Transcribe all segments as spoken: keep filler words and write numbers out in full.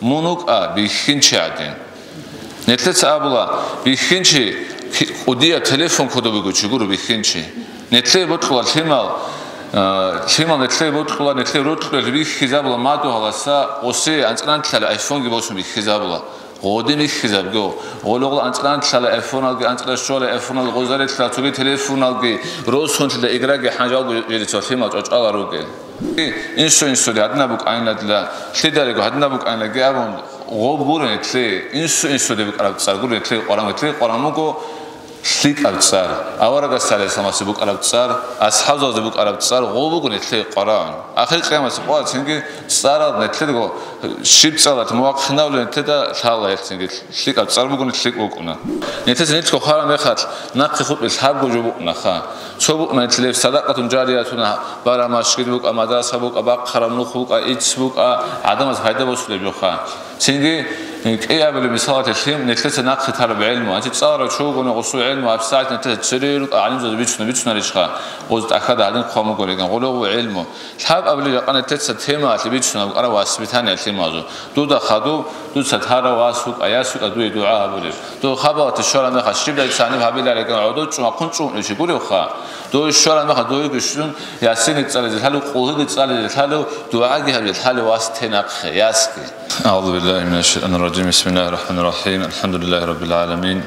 Мун вукӀа бихьинчи гӀадин. Нилъеца абула, бихьинчи ки-, кӀудияб телефон кодоб буго чи гуро бихьинчи. Нилъее бокьула лъимал, а, лъимал нилъее бокьула, нилъее рокьулел бихьизабула мадугьаласа, гъосие анцӀран лъала айфонги босун бихьизабула. Гъодин бихьизабго, гъологъул анцӀран лъала айфоналги, анцӀра щола айфонал гъозарелъа цоги телефоналги, росунлъила играги хӀанжалго жерица лъимал чӀвачӀала ругел. Инсу-инсуде гьадинаб букӀайнадла, лъидарего гьадинаб букӀайнаги абун, гъоб гуро нилъее, инсу-инсуде букӀараб цӀар гуро нилъее къваран, нилъее къваран буго лъикӀаб цӀар, аварагас гӀалайгьиссаламасе букӀараб цӀар, асхӀабзалде букӀараб цӀар, гъоб буго нилъее къваран. Ахир къиямасеб къоялъ цинги цӀарал нилъего щиб цӀалат мувахъинавлин нилъеда лъала гьелъ цинги. ЛъикӀаб цӀар бугони лъикӀ букӀуна. Нилъеца нилъго хвараб мехалъ, нахъе хутӀбе лъабго жо букӀунаха. Цо букӀуна нилъ садакъатун жариятун, бара машгид букӀа, мадраса букӀа, бахъараб нух букӀа, ицц букӀа, гӀадамаз пайда босулеб жоха. Цинги, э, кӀиабилеб мисалалъе лъим, нилъеца нахъе тараб гӀелму, гьанже цӀаларав чи вугони гъосул гӀелму гьабсагӀат нилъеца цере рукӀа гӀалимзазе бицуна, бицунарищха, гъоз тӀахьада гьадин хъван бугони, гъоло гъов гӀелму. Лъабабилеб жакъа нилъеца темаялъе бицуна букӀараб воспитание лъималазул. Дуда хадуб, дуца тарав вас вукӀа, яс вукӀа дуе дугӀа гьабулеб. Дов хабалатде щвараб мехалъ щибдай цаниб гьабилариган гӀодов чӀумахъун чӀумулев чи гуревха. Дов щвараб мехалъ довеги щун, ясине цӀализе лъалев, къулгьуги цӀализе лъалев, дугӀаги гьабизе лъалев вас те нахъе, ясги. أعوذ بالله من الشيطان الرجيم. بسم الله الرحمن الرحيم. الحمد لله رب العالمين.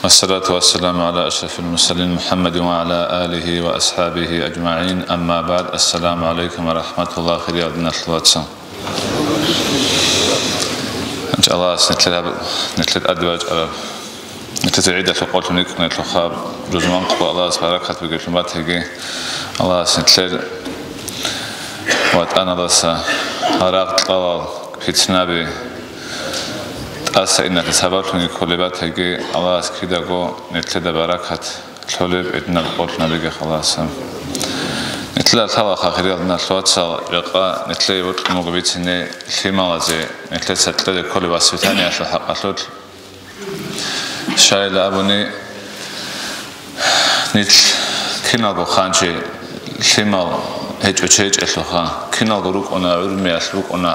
والصلاة والسلام على أشرف المرسلين محمد وعلى آله وأصحابه أجمعين. أما بعد. السلام عليكم ورحمة الله. Хириял диналъул вацал. Аллагьас нилъер гьаб-, нилъер тӀаде бачӀараб, нилъеца гӀидалъул къолъун рикӀкӀунелъулха, рузман къо Аллагьас баракат бугеблъун батиги. Аллагьас нилъер ватӀаналдаса рагъ-кьалал, питнаби, тӀаса иналъе сабаблъунги кколеб батиги, Аллагьас кидаго нилъеда баракат лъолеб гьединаб къолъ набиги халаса. Нилъеда лъалаха, хириял диналъул вацал, жакъа нилъее бокьун буго бицине лъималазе, нилъеца кьезе кколеб воспитаниялъул хӀакъалъулъ. Щайила абуни, нилъ киналго хъанчи лъимал гьечӀо-чечӀелъулха, киналго рукӀуна, гӀурмиялъ рукӀуна,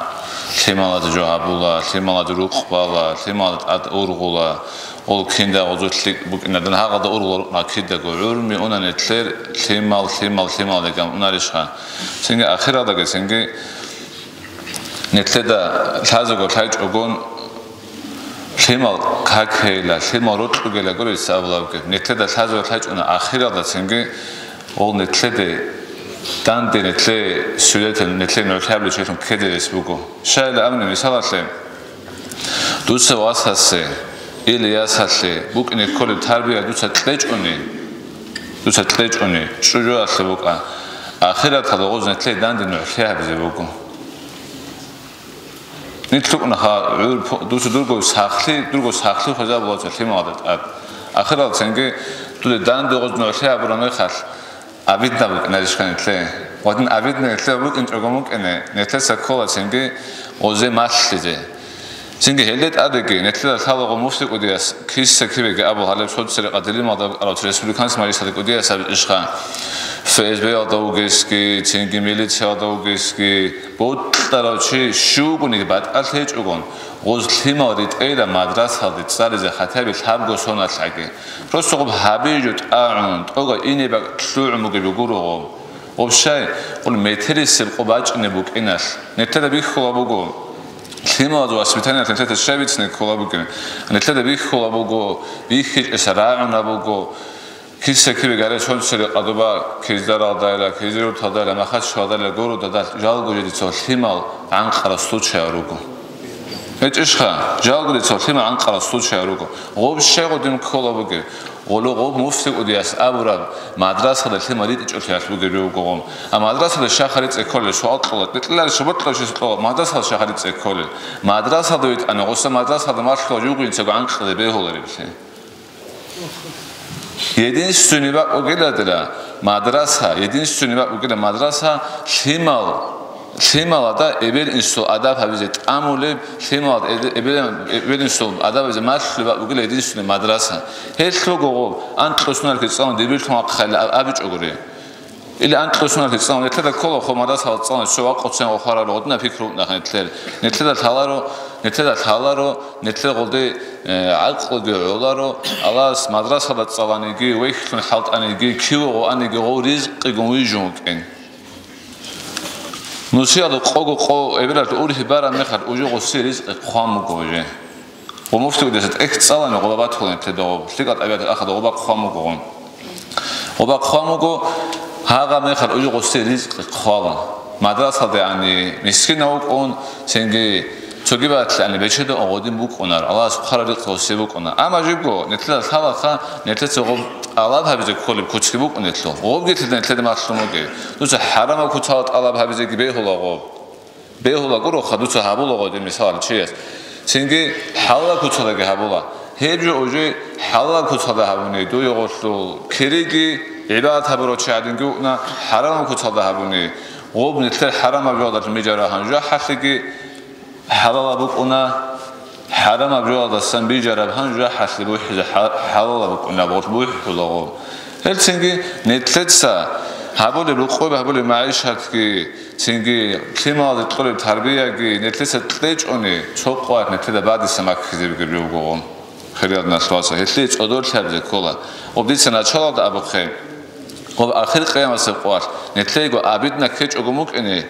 лъималазе жо гьабула, лъималазе рукъ бала, лъималда тӀад ургъула, Гъол кинда гъозулъ лъикӀ букӀинадан гьагъалда ургъула рукъна кидаго гӀурми уна нилъер лъимал, лъимал, лъимал деган унарищха. Цинги ахиралдаги, цинги нилъеда лъазего лъайчӀогон лъимал какейила, лъимал рокьугела гуриса абулабги. Нилъеда лъазего лъайчӀуна ахиралда, цинги гъол нилъеде данде нилъее сюдетел, нилъее нугӀлъи гьабилев чилъун ккезе рес буго. Щайила абуни мисалалъе, Дуца васасе, или ясалъе букӀине кколеб тарбия дуца кьечӀони, дуца кьечӀони, чӀужуялъе букӀа, ахираталда гъоз нилъее данде нугӀлъи гьабизе буго. Нилъ рукӀунаха гӀур по-, дуца дурго сахлъи, дурго сахлъи хвезабулаца лъималда тӀад. Ахирал цинги дуда данде гъоз нугӀлъи гьабураб мехалъ, Обидно букӀинарищха нилъее? Гъодин обидно нилъее букӀинчӀого букӀине, нилъеца ккола цинги гъозе малъизе. Цинги гьелде тӀадеги, нилъеда лъалаго муфти кӀудияс киса-кибеги абу гьалеб соцсерикъа дилималда букӀарав республиканский мажлисалда кӀудияс абичӀищха, ФСБ-ялда вугесги, цинги милициялда вугесги, бутӀарав чи щугониги батӀалъи гьечӀогон, гъоз лъимал ритӀейила мадрасалде цӀализе хатаби лъабго соналъгӀаги. Просто гъоб гьабижу тӀагӀун, тӀога ине бакӀ лъугӀун бугеб гуро гъоб. Гъоб щай, гъол метерисеб къо бачӀине букӀиналъ. Нилъеда бихьула буго, лъималазул воспитаниялъ нилъеда щай бицине ккола бугеб? Нилъеда бихьула буго, бихьичӀеса рагӀуна буго. Киса-кибе гаре сонцери къадуба, киздаралдайила, кизеруталдайила, махаччалдайила, городалда жалго жо дица лъимал гӀанкъараб случай руго. ГьечӀищха, жалго дица лъимал гӀанкъараб случай руго. Гъоб щай гъодин ккола бугеб? Гъоло гъоб муфти кӀудияс абураб, мадрасалда лъимал ритӀичӀолъиялъ бугеб буго гъом. А мадрасалда щай рицӀцӀе кколел суал кьола, бетӀларищ, бокьарищ кьола, мадрасалда щай рицӀцӀе кколел. Мадрасалда витӀани, гъоса мадрасалда малъула жугъинцаго гӀанкъизе бегьулареблъи. Единственный бакӀ бугила дила мадраса, единственный бакӀ бугила мадраса, лъимал, лъималада эбел-инсул адаб гьабизе тӀамулеб, лъималада эбел-, эбел-инсул адаб гьабизе малъулеб бакӀ бугила единственный мадраса. Гьелъ буго гъоб, анкьго сунарги цӀалун дибирлъун вахъайилан аб-, абичӀогури. Или анкьусунал гьецӀал, нилъеда ккола хъо мадрасаялда цӀалун, цо вакъуцен гъо хвараб гъодинаб пикру букӀуна нилъер. Нилъеда лъаларо, нилъеда лъаларо, нилъер гъолде, э, гӀакълуги гӀоларо, Аллагьас мадрасаялда цӀаланиги, вехьлъун хӀалтӀаниги, киве гъоаниги гъов ризкъигун вижун вукӀин. Нусиялда къого къо эбелалъ ургьиб бараб мехалъ уже гъосие ризкъи хъван буго уже. Гъо муфтиудаса тӀехь цӀалани гъоба батулин те догъоб, лъикӀал тӀабигӀат ахада гъоба хъван буго гъон. Гъоба хъван буго, гьагъа мехалъ уже гъосие ризкъи хъвала. Мадрасалде ани мискинав вукӀун, цинги цоги батлъани бечеда гъодин букӀунар, Аллагьас хъвараб ризкъи гъосие букӀуна. Амма жибго, нилъеда лъалаха, нилъеца гъоб тӀалаб гьабизе кколеб куцги букӀунелъул. Гъобги лъида нилъеда малъун бугеб. Дуца хӀарамаб куцала тӀалаб гьабизеги бегьула гъоб. Бегьула гуроха дуца гьабула гъодин мисалал чияс. Цинги хӀалалаб куцадаги гьабула. Гьеб жо уже хӀалалаб куцада гьабуни, дуе гъолъул кириги, гӀибадат гьабурав чи гӀадинги вукӀуна, хӀарамаб куцалда гьабуни. Гъоб нилъер хӀарамаб жоялдалъун бижараб гьанжу хӀаллъиги хӀалалаб букӀуна, хӀарамаб жоялдасан бижараб гьанжу хӀаллъи бухӀизе хӀа-, хӀалалаб букӀуна, гъолъ бухӀула гъоб. Гьелцинги нилъеца гьабулеб рукъоб, гьабулеб магӀишатги, цинги лъималазе кьолеб тарбияги нилъеца кьечӀони, цо къоялъ нилъеда бадиса маккизе бугеб жо буго гъо. Хириял диналъул вацал, гьелъие цӀодорлъи гьабизе ккола. Гъоб дица началалда абухъе, гъоб ахир къиямасеб къоялъ нилъего обидно ккечӀого мукӀине,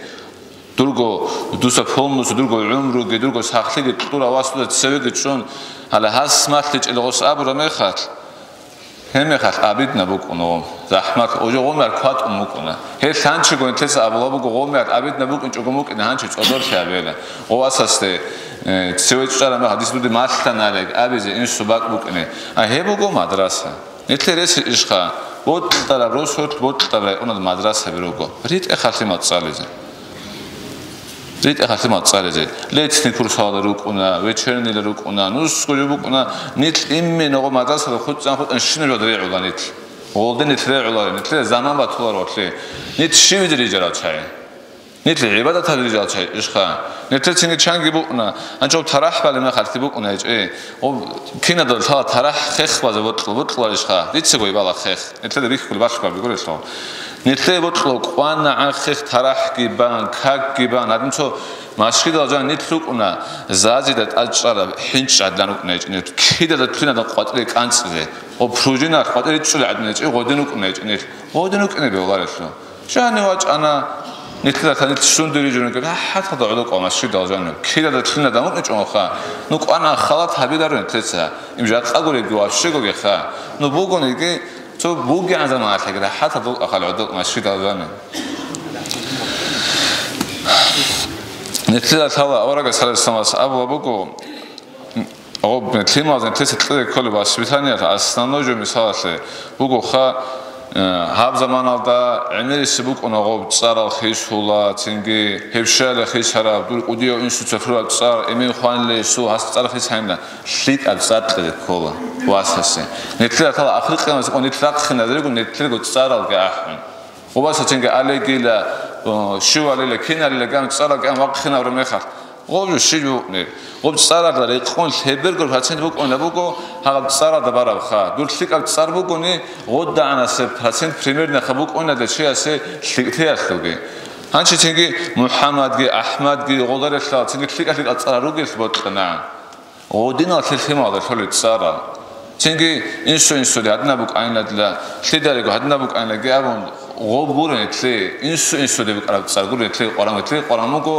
дурго, дуца полностью дурго гӀумруги, дурго сахлъиги кьура вас дуда цевеги чӀун, гьале гьас малъичӀел гъос абураб мехалъ, гьеб мехалъ обидно букӀун гъо, захӀмат, уже гъомер кватӀун букӀуна. Гьел лъанчиго нилъеца абула буго, гъомер обидно букӀинчӀого мукӀине гьанчи цӀодорлъи гьабела. Гъо васасде, э, цеве чӀараб мехалъ, дис дуде малъанареб абизе инсу бакӀ букӀине. А гьеб буго мадраса. Нилъер рес ишха, бокьараб росулъ бокьараб районалда мадрасаби руго. РитӀа-халъи мацӀализе. РитӀа-халъи мацӀализе. Лецни курсалда рукӀуна, вечернила рукӀуна, нусго жо букӀуна, нилъ иммин гъо мадрасалда хутӀан-хутӀан щинаб жо регӀула нилъ. Гъолде нилъ регӀуларо, нилъер заман батуларо гъолъе. Нилъ щивизе рижарал чагӀи. Нилъ гӀибадат гьабизе рижал чагӀи ишха. Нилъецинги чанги букӀуна, анчоб тарахӀ балеб мехалъги букӀуна гьечӀи. О, кинадал лъала тарахӀ хех базе бокьу-, бокьуларищха? Дицаго ибала хех. Нилъеда бихьулеб балъгоби гурелъул. Нилъее бокьулеб кӀванагӀан хех тарахӀги бан, какги бан. Гьадин цо машгидал жан нилъ рукӀуна, зазида тӀад чӀараб хӀинчӀ гӀадлан рукӀуна гьечӀи нилъ. Кидада лъинада къватӀире кӀанцӀизе. О, пружиналъ къватӀире чӀулеб гӀадин гьечӀи, гъодин рукӀуна гьечӀи нилъ. Гъодин рукӀине бегьуларелъул. Жани вачӀана, нилъеда лъа нилъ сундуризе жо рукӀин, рахӀаталда гӀодо кӀва машгидал жанив. Кидада лъинада мукӀинчӀоха, ну кӀвана халат гьабиларо нилъеца, им жакъа гуребги вообще гогеха. Ну бугониги, цо бугегӀан заманалъеги рахӀаталда ахал гӀодо машгидал жанив. Нилъеда лъала аварагас гьале самас абула буго, Гъоб лъималазда нилъеца кьезе кколеб воспитаниялъ основной жо мисалалъе бугоха, э, гьаб заманалда гӀемерисеб букӀуна гъоб цӀарал хисула, цинги гьеб щайила хисараб, дур кӀудияв инсуца лъураб цӀар, эмен хванила гьесул, гьас цӀар хисайинна, лъикӀаб цӀар кьезе ккола васасе. Нилъер атала ахир къиямасе къо нилъ рахъиназего, нилъерго цӀаралги ахӀун. Гъубаса цинги алегила, о, щивалила, киналила ган цӀарал ган вахъинабра мехалъ, гъоб жо щиб букӀунеб? Гъоб цӀаралда рекъон лъеберго процент букӀуна буго, гьаб цӀаралда барабха. Дур лъикӀаб цӀар бугони, гъодагӀанасеб процент примерно ха букӀуна дечиясе лъикӀлъиялъулги. Гьанчи цинги МухӀаммадги, АхӀмадги, гъодарилъал цинги лъикӀа-лъикӀал цӀарал ругелъ бокьана. Гъодинал лъилъималда лъолел цӀарал. Цинги инсу-инсуде гьадинаб букӀайнадила, лъидарего гьадинаб букӀайнаги абун, гъоб гуро нилъее, инсу-инсуде букӀараб цӀар гуро нилъее къваран, нилъее къваран буго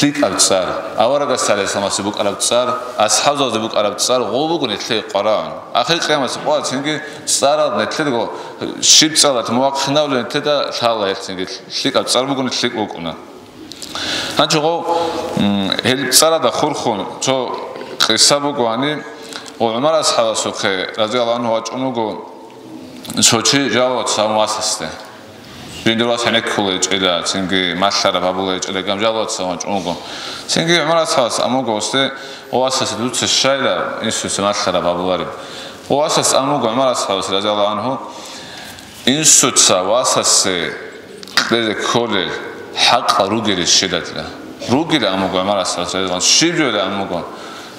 лъикӀаб цӀар. Аварагас гӀалайгьиссаламасе букӀараб цӀар, асхӀабзалде букӀараб цӀар, гъоб буго нилъее къваран. Ахир къиямасе къваран цинги цӀарал нилъего щиб цӀалат мувахъинавлин нилъеда лъала гьелъ цинги лъикӀаб цӀар буго нилъ лъикӀ букӀуна. Гьанчо гъов, м, гьел цӀарада хурхун цо къиса буго гьани, ва ГӀумар асхӀабасухъе, разияллагьу гӀангьу, вачӀун вуго цо чи жалвац гьабун васасде. Жиндир вас гьенеккула гьечӀила, цинги малъараб гьабула гьечӀила, гьеб жалвац гьабун вачӀун вуго. Цинги ГӀумар асхӀабас абун вуго гьесде, о, васас, дуца щайила инсуца малъараб гьабулареб? О, васас абун вуго ГӀумар асхӀабас, разияллагьу гӀангьу, Инсуца васасе кьезе кколел хӀакъал ругелищ щидатила. Ругила амуго, гӀумарас щиб жойила амуго.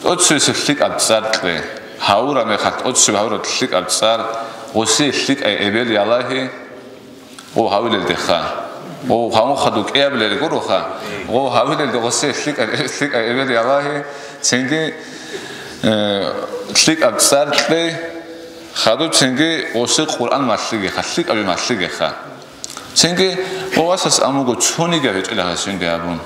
ТӀоцевесеб лъикӀаб цӀар кье. Гьавура мехалъ тӀоцеве гьавураб лъикӀаб цӀар, гъосие лъикӀай эбел ялагьи, Гъов гьавилелдеха. Гъов гьамухъаду кӀиабилел гуроха. Гъов гьавилелде гъосе лъикӀа-, лъикӀа эбел ялагьи, цинги, э, лъикӀаб цӀар кье, хадуб цинги гъосе Къуръан малъигеха, лъикӀаби малъигеха. Цинги гъов васас амуго цониги гьечӀила гьасинги абун.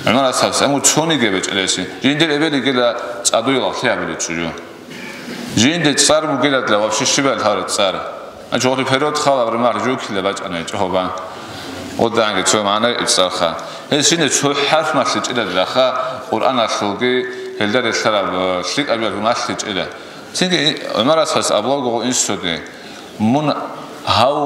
ГӀумар асхӀабас амуго цониги гьечӀила гьасин. Жиндир эбел йигила цӀадуе лагълъи абулел чӀужу. Жинде цӀар бугилатла вообще щибал гьараб цӀар. Значит, гъолъи период халаб римахъ жукила бачӀана гьечӀо гьоба. Гъоданги цо магӀна цӀарха. Гьес жинде цо хӀарф малъичӀилалаха, Къуръаналъулги гьелда релълъараб, э, лъикӀабиялъул малъичӀила. Цинги ГӀумар асхӀабас абулаго инсуде: «Мун гьав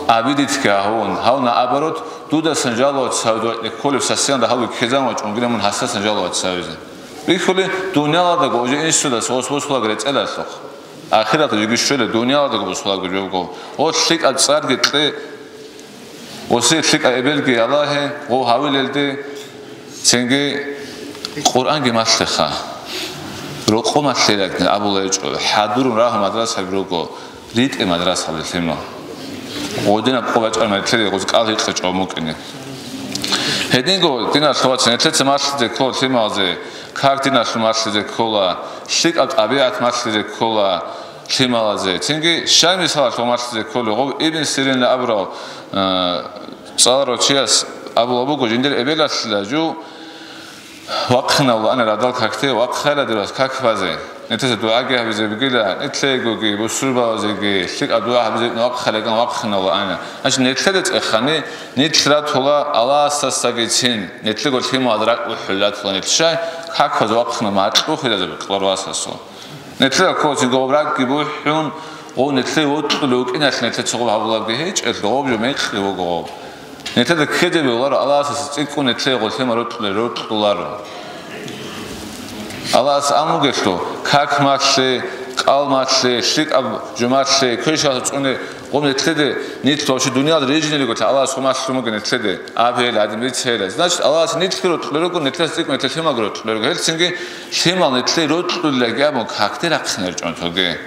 абидитги гьавун, гьав наоборот, дудасан жалуватӀ савидугьа кколеб сасиянда гьавги ккезан вачӀунгила мун гьасасан жалуватӀ савизе». Бихьули, дуниялалдаго уже инсуда сос босулаг рецӀелалъухъ. Ахираталъ жеги щвела, дуниялалдаго босулаг жобго. О, лъикӀаб цӀарги кье, осе лъикӀа эбелги Аллагье, гъов гьавилелде, цинги Къуръанги малъеха. Рокъо малъе ракӀни абула гьечӀо, хӀадурун рагьу мадрасаби руго. РитӀе мадрасалде лъимал. Гъодинаб къо бачӀармай лъеде гъоз кӀал гьикъичӀо мукӀине. Гьединго, диналъул вацал, нилъеца малъизе ккола лъималазе, как диналъул малъизе ккола, лъикӀаб тӀабигӀат малъизе ккола лъималазе. Цинги щай мисалалъул малъизе кколеб, гъов Ибн Сирин абурав, э, цӀаларав чияс абула буго, жиндир эбелалъила жу, вахъинавла ана радал какде, вахъайла дирас как базе. Нилъеца дугӀаги гьабизе бугила, нилъегоги, бусурбабазеги, лъикӀаб дугӀа гьабизе вахъайлаган вахъинавла ана. Значит, нилъеда цӀехани, нилъ ратула Аллагьасдасагицин, нилъего лъималаз ракӀ бухӀул ратула нилъ щай, как базе вахъинав макьу хиразаб кьвар васасул. Нилъеда ккоцин гъоб ракӀги бухӀун, гъов нилъее вокьулев вукӀиналъ нилъеца гъоб гьабулабги гьечӀелъ, гъоб жо мекъи буго гъоб. Нилъеда ккезе бегьуларо, Аллагьасаса цӀикӀкӀун нилъее гъолъема рокьулел рокьуларо. Аллагьас амугелъул, как малъе, кӀал малъе, лъикӀаб жо малъе, квешалъ цӀуне, гъоб нилъеде, нилъ вообще дуниял рижинилиго Аллагьас гъомалъун буго нилъеде, аб гьел, гьадин бицейила. Значит, Аллагьас нилъги рокьулел руго, нилъеца цӀикӀкӀун нилъее лъималги рокьулел руго. Гьел цинги лъимал нилъее рокьулелги абун какде рахъинарчӀун тоге.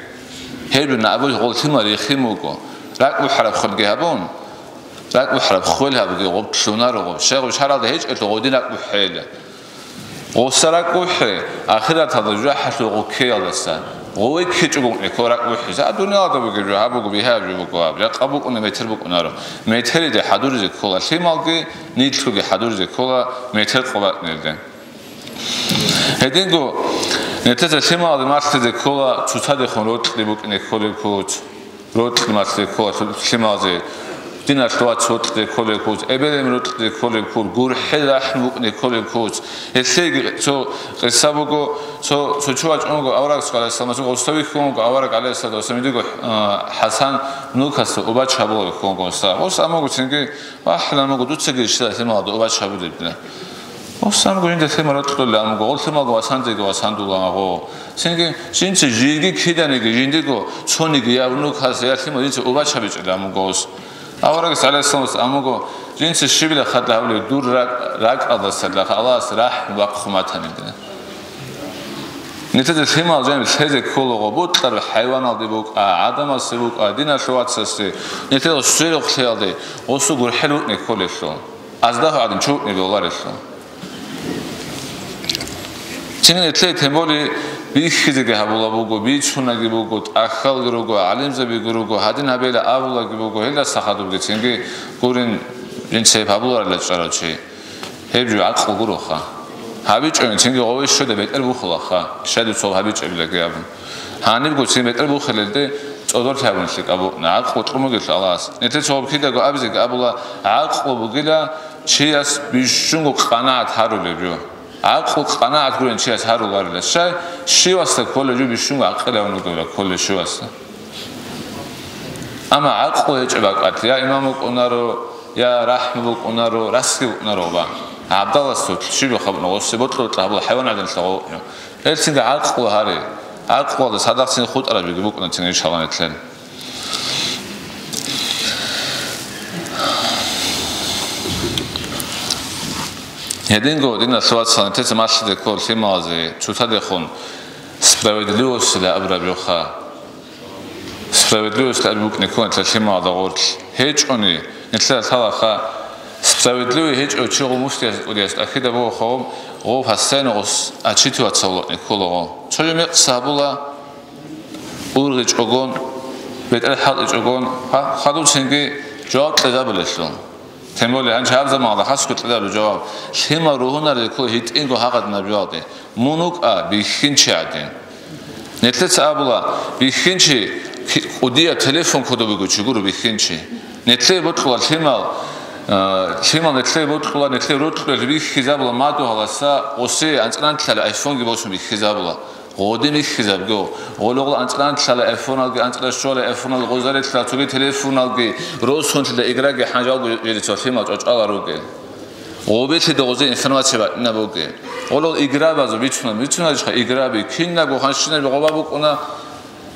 Гьеб жо абулеб гъол лъимал рихин буго, ракӀ бухӀараб хвелги гьабун, ракӀ бухӀараб хвел гьабуги гъоб лъунаро гъоб. Щай гъоб шаргӀалда гьечӀелъул гъодин ракӀ бухӀейила. Гъоса ракӀ бухӀе, ахираталда жужахӀалъув гъоб ккеялдаса. Гъове ккечӀого букӀине ккола ракӀ бухӀизе. А дуниялалда бугеб жо гьаб буго, бигьаяб жо буго гьаб. Ракъа букӀуна метер букӀунаро. Метериде хӀадуризе ккола лъималги, нилъгоги хӀадуризе ккола метер къо бакӀнилде. Гьединго, нилъеца лъималазе малъизе ккола цоцадехун рокьи букӀине кколеб куц, рокьи малъизе ккола лъималазе, диналъул вац рокьизе кколеб куц, эбел-эмен рокьизе кколеб куц, гурхӀел рахӀму букӀине кколеб куц. Гьелъеги цо къиса буго, цо, цо чу вачӀунго аварагас, гӀалайгьиссаламас, гъоса вихьун вуго авараг, гӀалайгьиссалату вассалам, жиндирго, а, ХӀасан нукасда убач гьабула вихьун вуго гъоса. Гъос амуго цинги, вахӀилан вуго, дуцаги щила лъималазда убач гьабулеб. Гъос амуго жинда лъимал рокьулел амуго, гъол лъималго васандеги васандула гъо. Цинги жинца жиги киданиги жиндирго цониги я внукас, я лъимал жинца убач гьабичӀила амуго гъос. Аварагас, гӀалайгьиссаламас, амуго, жинца щибила хатӀа гьабулеб, дур ракӀ-, ракӀалдасалда Аллагьас рахӀму бахъун батаниги. Нилъеда лъимал жаниб лъезе кколаго, бокьараб хӀайваналде букӀа, гӀадамасе букӀа, диналъул вацасде, нилъеда сверухълъиялде гъосул гурхӀел вукӀине кколелъул, аздагьу гӀадин чӀукӀни бегьуларелъул. Цинги нилъее тем более бихьизеги гьабула буго, бицунаги буго, тӀахьалги руго, гӀалимзабиги руго, гьадин гьабейила абулаги буго, гьелдаса хадубги цинги гурин, жинца гьеб гьабуларила чӀарав чи. Гьеб жо гӀакълу гуроха. ГьабичӀони цинги гъове щведа бетӀер бухулаха, щай дуца гьабичӀебилаги абун. Гьанибго цин бетӀер бухелелде цӀодорлъи гьабун лъикӀаб букӀна, гӀакълу кьун бугелъул Аллагьас. Нилъеца гьоб кидаго абизеги абула, гӀакълу бугила чияс бищунго къанагӀат гьарулеб жо. ГӀакълу къанагӀат гурин чияс гьаруларила. Щай? Щивасда кколеб жо бищунго гӀакъилавун вугевла кколеб щивасда. Амма гӀакълу гьечӀеб бакӀалъ, я имам вукӀунаро, я рахӀму букӀунаро, расги букӀунаро ва гӀабдалас щиб хабуна, гъосе бокьа-бокьа гьабула хӀайван гӀадинлъа гъо. Гьелцинги гӀакълу гьаре. ГӀакълуялда цадахъ цин хутӀарабиги букӀуна цин, иншалла, нилъер. Гьединго, диналъул вацал, нилъеца малъизе ккола лъималазе цоцадехун справедливостила абураб жоха. Справедливость аб букӀине ккола нилъер лъималазда гъорлъ. ГьечӀони, нилъеда лъалаха, справедливый гьечӀев чи гъов муфтияс кӀудияс тӀахьида бугоха, гъов постоянно гъос отчитываться гьолокьне ккола гъов. Цо жо мекъса гьабула, ургъичӀогон, бетӀер хӀалтӀичӀогон, ха-, хадубцинги жаваб кьезабулелъул. Тем более, гьанже гьаб заманалда хасго кьезабулеб жаваб. Лъимал ругьунарел ккола гьитӀинго гьагъадинаб жоялде. Мун вукӀа бихьинчи гӀадин. Нилъеца абула, бихьинчи ки-, кӀудияб телефон кодоб бугев чи гуро бихьинчи. Нилъее бокьула лъимал, а, лъимал нилъее бокьула, нилъее рокьулел бихьизабула мадугьаласа, гъосе анцӀранталъ айфонги босун бихьизабула. Гъодин бихьизабго, гъологъол анцӀранталъ айфоналги, анцӀращула айфоналги, гъозарелъа цоги телефоналги, росунлъила играги хӀанжалго жерица лъимал чӀвачӀвала ругел. Гъобелъида гъозе информация батӀина бугеб. Гъолол играбазул бицунаб, бицунарищха играби, кинабго ханщинаби гъоба букӀуна.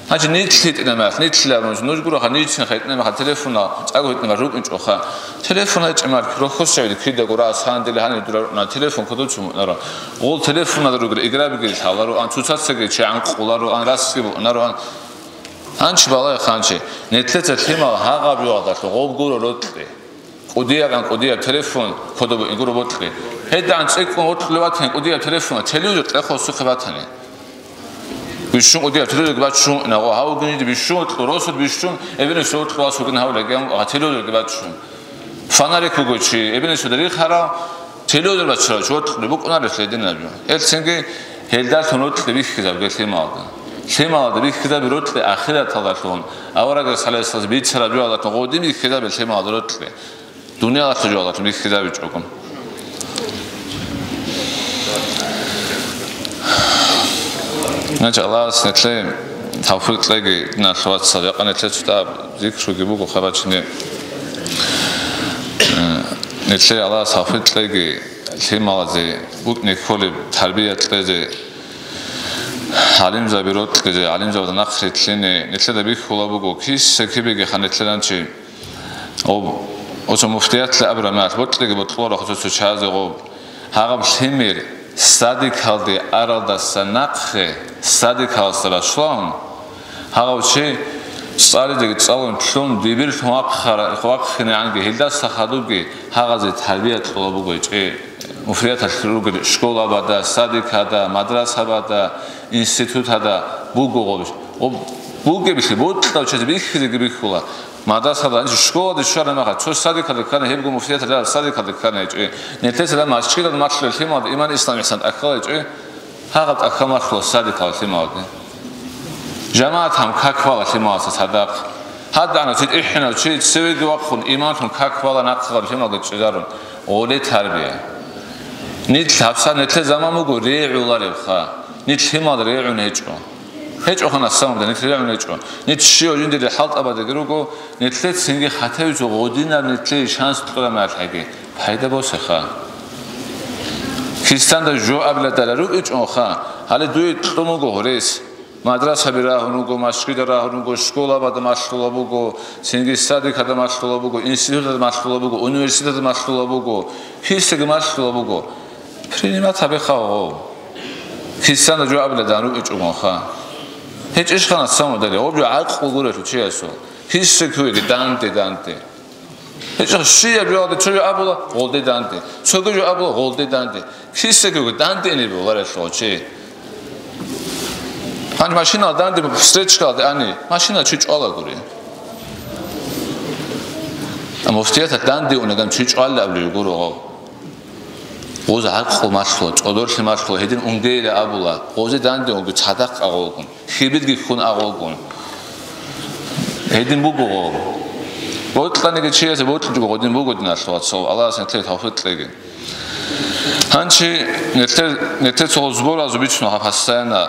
Гьанже нилъ гьитӀина мехалъ, нилъ абун, нуж гуроха, нилъцин хитӀина мехалъ, телефонал цӀакъ гьитӀина мехалъ рукӀинчӀоха. Телефон гьечӀеб мехалъ, рохьосавида кидаго рас гьандила гьанив дура рукӀуна, телефон кодоб цо муънара. Гъол телефонал ругел играбиги лъалароан, цоцаздаги чи гӀанкъулароан, расги букӀунароан. Гьанчи балагье ханчи, нилъеца лъимал гьагъаб жоялдалъун гъоб гуро рокьи. КӀудиябгӀан кӀудияб телефон кодоб гуро бокьи. ГьедигӀан цӀикӀкӀун вокьулев ватани кӀудияб телефон, телевизор кьехо сухъе батани. Бищун кӀудияб телевизорги баччун, нагъо гьав гьуниб бищун вокьу, росулъ бищун, эбенисул вокьу вас вугин гьав легиян, а телевизорги баччун. Фонарик буго чи, эбенисуда рихарав, телевизор баччарав чи вокьулеб букӀунарелъ гьединаб жо. Гьелцинги гьелдалъун рокьи бихьизаб гьел лъималда. Лъималда бихьизаби рокьи ахираталдалъун, аварагас гӀалайгьиссалам бицараб жоялдалъун гъодин бихьизаби лъималда рокьи. Дуниялалъул жоялдалъун бихьизабичӀого. Значит, Аллагьас нилъее тавфикъ кьеги, диналъул вацал, жакъа нилъер цо тӀад зикруги буго хабачине. Э, нилъее Аллагьас тавфикъ кьеги, лъималазе букӀине кколеб тарбия кьезе, гӀалимзаби рокьизе, гӀалимзабазда нахърилълъине, нилъеда бихьула буго, киса-кибеги ха нилъеранчи. Об-, оцо муфтиятла абрагьмалъ бокьиги бокьуларо цо-цо чиязе гъоб. Гьагъаб лъимер садикалде аралдаса нахъе, садикалдаса башлагьун, гьагъав чи цӀалидеги цӀалун лъун, дибирлъун вахъара-, вахъинегӀанги, гьелдаса хадубги гьагъазе тарбия кьола буго гьечӀи. Муфтияталъ ругел школабада, садикада, мадрасабада, институтада буго гъоб. Гъоб бугебилъи бокьав чиязе бихьизеги бихьула. Мадрасада, гьанже школалде щвараб мехалъ, цо садикалде ккани, гьебго муфтияталда садикалде ккани гьечӀо. Нилъеца масжидалда малъулел лъималда иман, ислам, ихсан тӀахьала гьечӀо, гьагъаб тӀахьал малъула садикалда лъималда. ЖамагӀат гьам как бала лъималаса цадахъ. ГьадагӀанав чи, тӀихӀинав чи, цевеги вахъун, иманлъун как бала нахъа гъаб лъималда чӀезарун. Гъоле тарбия. Нилъ гьабсагӀат нилъер заман буго регӀуларебха. Нилъ лъимал регӀун гьечӀо. ГьечӀоха, на самом деле, нилъ регӀун гьечӀо. Нилъ щив жиндир хӀалтӀабадеги руго, нилъецинги хатавичӀо гъодинаб нилъее шанс кьураб мехалъги, пайда босеха. Христианда жо абиладала рукӀичӀоха, гьале дуе кьун вуго гьорес. Мадрасаби рагьун вуго, машгида рагьун вуго, школабада малъула буго, цинги садикада малъула буго, институтада малъула буго, университетада малъула буго, кисаги малъула буго. Принимать гьабеха гъов. Христианда жо абиладан рукӀичӀогонха. ГьечӀищха, на самом деле, гъоб жо гӀакълу гурелъул чиясул. Киса кквеги данде, данде. ГьечӀо щибаб жоялде цо жо абула, гъолде данде. Цоги жо абула, гъолде данде. Киса кквеги данде ине бегьуларелъул чи. Гьанже машинал данде, встречкалде ани, машина чи чӀвалагури. А муфтияталъ данде унаган чи чӀвалла абулев гуро гъов. Гъоз гӀакълу малъула, цӀодорлъи малъула, гьедин унгейила абула, гъозе данде унги цадахъ агъолгун, хьибилги хьун агъолгун. Гьедин буго гъо. Бокьаниги чиясе бокьичӀого гъодин буго, диналъул вацал, Аллагьас нилъее тавфикъ кьеги. Гьанчи нилъер, нилъер цо сборазул бицунха постоянно,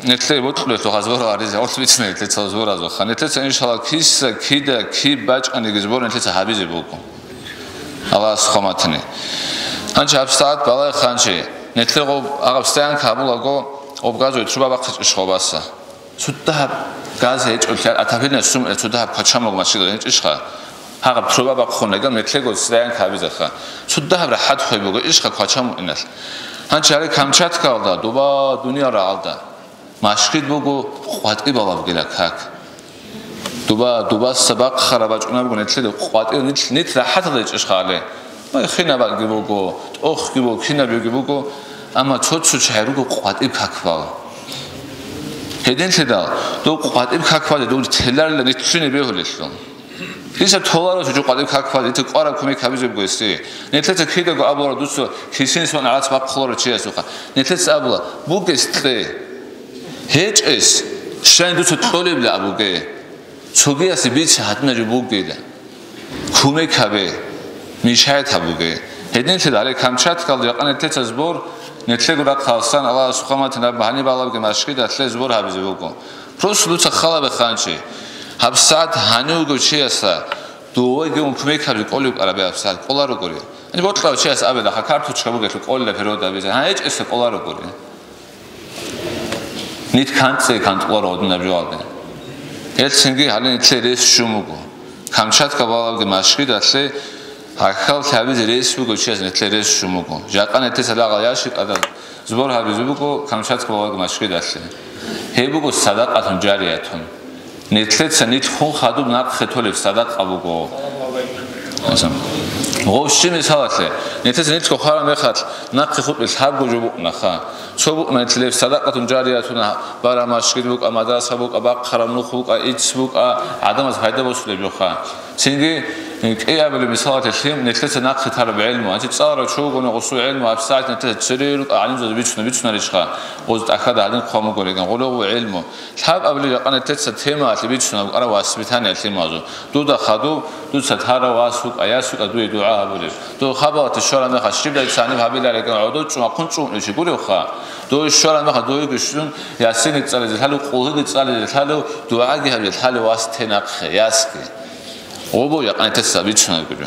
нилъее бокьулелъул сбор гьаризе, гъорлъ бицина нилъер цо сборазулха. Нилъеца, иншалла, киса, кида, киб бачӀаниги сбор нилъеца гьабизе буго. Аллагьас хъван батани. Гьанчи гьабсагӀат балагье ханчи, нилъер гъоб агъаб стоянка гьабулаго, гъоб газовый труба бахъичӀищ гъобаса. Цо дагьаб газ гьечӀолъи, отопление сум, э, цо дагьаб квачамуг машина гьечӀищха. Гьагъаб труба бахъун леган, нилъего стоянка гьабизеха. Цо дагьаб рахӀат хвей буго ишха квачамуг иналъ. Гьанчи гьаре Камчаткаялда, дуба дуниял рагӀалда. Машгид буго къватӀибалаб гила как. Дуба, дубаса бахъараб бачӀунабго нилъеда къватӀив нилъ, нилъ рахӀаталда гьечӀищ хали. Ай, хинабги буго, тӀохги буго, кинабги буго, амма цо-цо чагӀи руго къватӀиб как бал. Гьединлъидал, дов къватӀиб как бале, дов теларила нилъ щуни бегьулелъул. Дица толаро жо къватӀиб как бале, дица кӀвараб кумек гьабизе буго гьесие. Нилъеца кидаго абула дуца кисин сон гӀарац бахъуларо чиясухъа. Нилъеца абула, бугес кье. ГьечӀес, щай дуца кьолебли абуге. Цогиясе бице гьадинаб жо бугила. Кумек гьабе, мешает гьабуге. Гьединлъидал гьале Камчаткалда жакъа нилъеца сбор, нилъего рахъалсан Аллагьас сухъа матинаб гьаниб балабги машгидалъе сбор гьабизе буго. Просто дуца халабе ханчи. ГьабсагӀат гьанив вугев чиясда довеги ун кумек гьабизе кӀолев вукӀараб гьабсагӀат кӀоларогури. Гьаниб бокьав чияс абе, хӀа, карточка бугелъул кӀолила перевод гьабизе. Гьа, гьечӀесда кӀоларогури. Нилъ канцӀе кантӀуларо гьадинаб жоялде. Гьелцинги гьале нилъе рес щун буго. Камчатка балабги машгидалъе гьахьал лъабизе рес буго чияс нилъе рес щун буго. Жакъа нилъеца лъагӀал ящикалда сбор гьабизе буго Камчатка балабги машгидалъе. Гьеб буго садакъатун жариятун. Нилъеца нилъ хун хадуб нахъе толеб садакъа буго. Гъов щиб мисалалъе, нилъеца нилъго хвараб мехалъ нахъе хутӀбе лъабго жо букӀунаха. Цо букӀуна нилъ гьеб садакъатун жариятун, бара машгид букӀа, мадраса букӀа, бахъараб нух букӀа, ицц букӀа, гӀадамаз пайда босулеб жоха. Цинги, э, кӀиабилеб мисалалъе лъим, нилъеца нахъе тараб гӀелму, гьанже цӀаларав чи вугони гъосул гӀелму гьабсагӀат нилъеца цере рукӀа гӀалимзаби бицуна бичӀчӀунарищха, гъоз тӀахьазда гьадин хъван бугориган, гъоло гъов гӀелму. Лъабабилеб жакъа нилъеца темаялъе бицуна букӀараб воспитаниялъе мазу. Дуда хадуб, дуца тарав вас вукӀа, яс вукӀа дуе дугӀа гьабулеб. Дов хабалатде щвараб мехалъ щибдай цаниб гьабилариган гӀодов чӀумахъун чӀумулев чи гуревха. Дов щвараб мехалъ довеги щун, ясиги цӀализе лъалев, къулгьиги цӀализе лъалев, дугӀаги гьабизе лъалев вас те нахъе, ясги. Гъобо жакъа нилъеца бицунаргури.